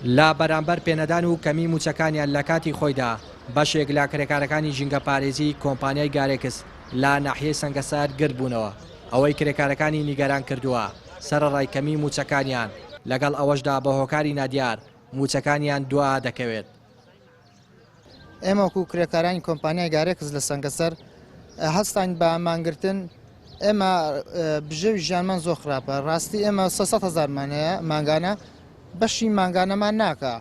لە بەرامبەر پێنەدان و کەمی مووچەکانیان لە کاتی خۆیدا، بەشێک لە کرێکارەکانی ژینگەپارێزیی کۆمپانیای گارێکس لە ناحیەی سەنگەسەر گردبوونەوە، ئەوەی کرێکارەکانی نیگەران کردووە، سەرەڕای کەمی مووچەکانیان، لەگەڵ ئەوەشدا بە هۆکاری نادیار مووچەکانیان دوا دەکەوێت. ئێمە وەکو کرێکارانی کۆمپانیای گارێکس لە سەنگەسەر هەستاین بە مانگرتن ئێمە بژێوی ژیانمان زۆر خراپە ڕاستی ئێمە 300 هزارمان هەیە مانگانە بەشی مانگانەمان ناکە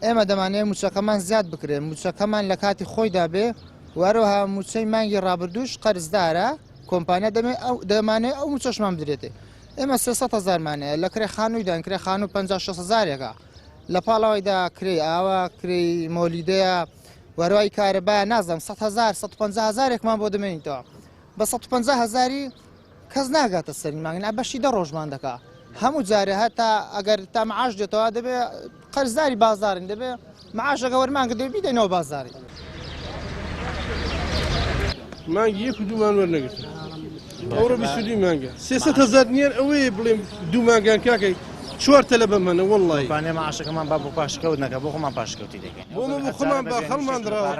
ئێمە دەمانەیە موچەکەمان زیاد بکرێت موچەکەمان لە کاتی خۆیدا بێ وەرەها موچەی مانگی ڕابردوش قەرزدارە کۆمپانیا دەمێ ئەو دەمانەیە ئەو موچەشمان بدرێتێ ئێمە 300 هزارمان هەیە لە کرێ خانوویدان کرێ خانوو 56 هزارێکە لە پاڵ ئەوەیدا کرێی ئاوە، کرێی مۆلیدەیە، وەروای کارەبایە، نازانم 100 هەزار، 150 هەزارێکمان بۆ دەمێنیتەوە. بە 150 هەزاری کەس ناگاتە سەری مانگ، نا بەشی دە ڕۆژمان دەکا. هەموو جارێ هەتا ئەگەر تا معاش دێتەوە دەبێ قەرزداری بازارین، دەبێ معاشەکە وەرمان گرت دەبێ بیدەینەوە بازاری. مانگی یەک و دوومان وەرنەگرت ئەوڕۆ 22 مانگە 300 هەزار نییە ئەوەیە بڵێم دوو مانگان کاکەی چوار تەلە بەمەنە وەڵڵی کۆمپانیا معاشەکەمان با بۆ پاشکەوت نەکا بۆ خۆمان پاشکەوتی دەکەین بۆ مە بۆ خۆمان با خەڵمان دراوە.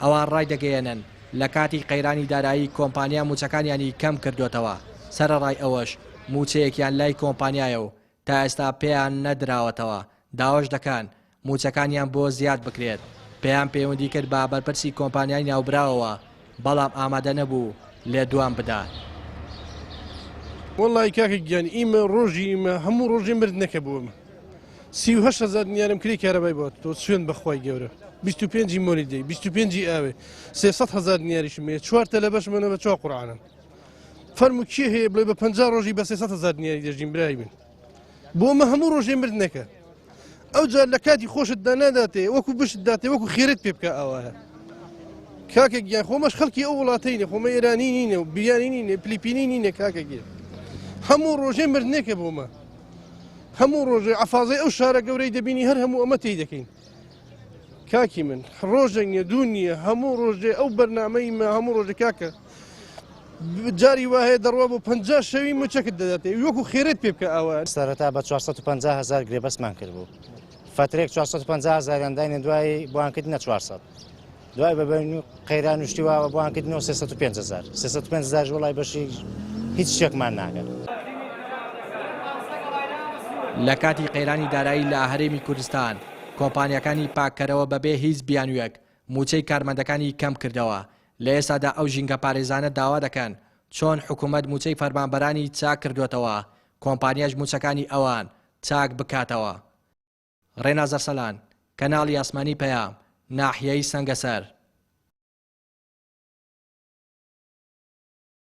ئەوان ڕایدەگەیەنن، لە کاتی قەیرانی دارایی کۆمپانیا مووچەکانیانی کەم کردۆتەوە، سەرەڕای ئەوەش مووچەیەکیان لای کۆمپانیایە و تا ئێستا پێیان نەدراوەتەوە، داواش دەکەن مووچەکانیان بۆ زیاد بکرێت. پەیام پەیوەندی کرد بە بەرپرسی کۆمپانیای ناوبراوەوە، بەڵام ئامادە نەبوو لێدوان بدات. وەڵی کاکە گیان ئیمە ڕۆژی ئیمە هەموو ڕۆژێ مردنەکە بۆ ئێمە 38 هەزار دینارم کرێی کارەبای بۆ تۆ سوێند بەخوای گەورە 25 مۆلیدەی 25 ئاوێ 300 هەزار دیناریشم هەیە چوار تەلە بەشمەنە بە چوار قورعانم فەرموو کێ هەیە بڵێ بە 50 ڕۆژی بە 300 هەزار دیناری دەژیم برای من بۆ مە هەموو ڕۆژێ مردنەکە ئەو جار لە کاتی خۆشت دا ناداتێ وەکو بشت داتێ وەکو خێرت پێ بکە ئاوایە کاکە گیان خۆمەش خەڵکی ئەو وڵاتەینە خۆمە ئێرانی نینە و بیانی نینە پلیپینی نینە کاکە گیان هەموو ڕۆژێ مردنێکە بۆمە هەموو ڕۆژێ ئەفازەی ئەو شارە گەورەی دەبینی هەر هەموو ئەمە تێی دەکەین کاکی من ڕۆژێک نییە دوو نییە هەموو ڕۆژێ ئەو بەرنمەی مە هەموو ڕۆژە کاکە جاری وا هەیە دەڕوا بۆ 50 شەوی موچەکت دەداتێ وەکو خێرت پێ بکە ئەوە. سەرەتا بە 450 هەزار گرێبەستمان کردبوو فەترێک 450 هەزاریان داینە دوای بۆیان کردنە 400 دوای بە بەین و قەیران و شتی واوە بۆیان کردنەوە 305 هەزار 305 هەزار وڵای بەشی هیچ شتێکمان ناکەن. لە کاتی قەیرانی دارایی لە هەرێمی کوردستان، کۆمپانیاکانی پاککەرەوە بەبێ هیچ بیانوویەک مووچەی کارمەندەکانی کەمکردەوە، لە ئێستادا ئەو ژینگەپارێزانە داوا دەکەن چۆن حکومەت مووچەی فەرمانبەرانی چاک کردووەتەوە، کۆمپانیاش مووچەکانی ئەوان چاک بکاتەوە. ڕێناز ئەرسەلان، کەناڵی ئاسمانی پەیام، ناحیەی سەنگەسەر.